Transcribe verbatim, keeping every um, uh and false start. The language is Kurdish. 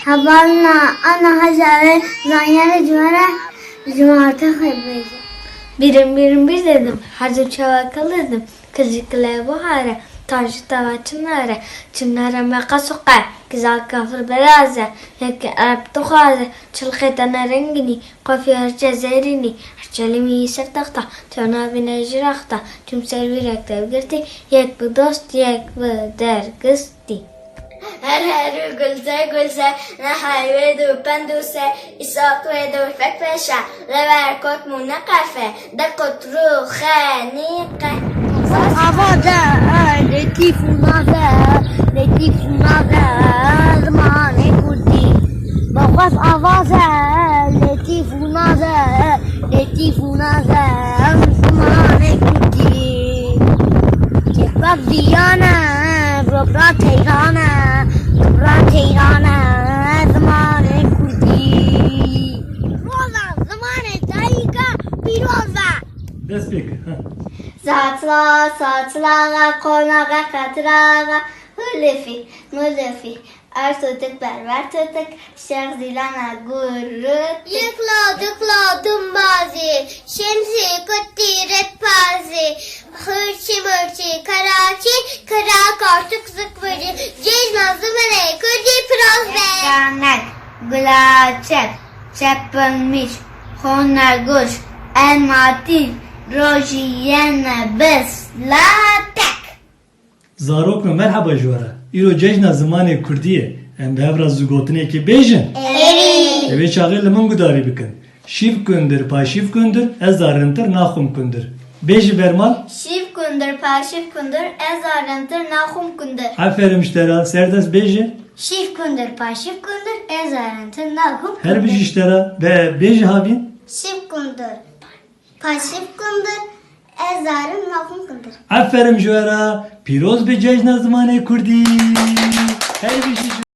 Hevalna, ana hejare, zanyare civere, ji me artık xwe bêje. Birim birim bir dedim, her du çava kıl dedim. Kızı kıle buhare, taşı tava çınare, çınare meqas uqe, kıza kafir beraze, yek Arap tuxaze, çılqe tane rengini, kofi herçe zerrini, herçe limi ser taxta, çana bine jiraxta, tüm servirek tevgirti, yek bi dost, yek bi dergisti. Her her û gulze gulze, ne heyvê du pend û se, îsaq wê du fek peşe, lever kot mû ne qefe, de qutru xenîqe. Avaze, letîf û naze, letîf û naze, zimanê kurdî. Baxwaz avaze, letîf û naze, letîf û naze, zimanê kurdî. Kêfbak diyane, robra teyrane, robra teyrane, zimanê kurdî. Roza zimanê dayika pîroz be. Dest pê kir, ha. Zatla, satla, qona, qeqetra, hulifî, mulifî, Ertotik, berbertotik, şex zîlana gurut. Yekla dikla dumbazî, şemsî kutî ritpazî, xurçî murçî keraçî, kira kartuk zikvirî, cejna zimanê kurdî piroz be. Kanek, gulaçek, çepilmîş, xoneguş, elmatî, rojî yene bislatek. Zarokno, merheba ji we re. Îro cejna zimanê kurdî ye. Em bi hev re zû gotinekê bêjin. Erê. Divê çaxê li min gudarî bikin. Şîv kundir, pa şîv kundir, ez a rintir naxum kundir. Bêjî Bermal. Şîv kundir, pa şîv kundir, ez a rintir naxum kundir. Aferin ji te re, serdest bêjî. Şîv kundir, pa şîv kundir, ez a rintir naxum kundir. Her bijî ji te re, be, bêjî Havîn. Şîv kundir. Paşîv kundir, ez zarim naxum kundir. Aferin ji we re, pîroz be cejna zimanê kurdî. Her bijî ji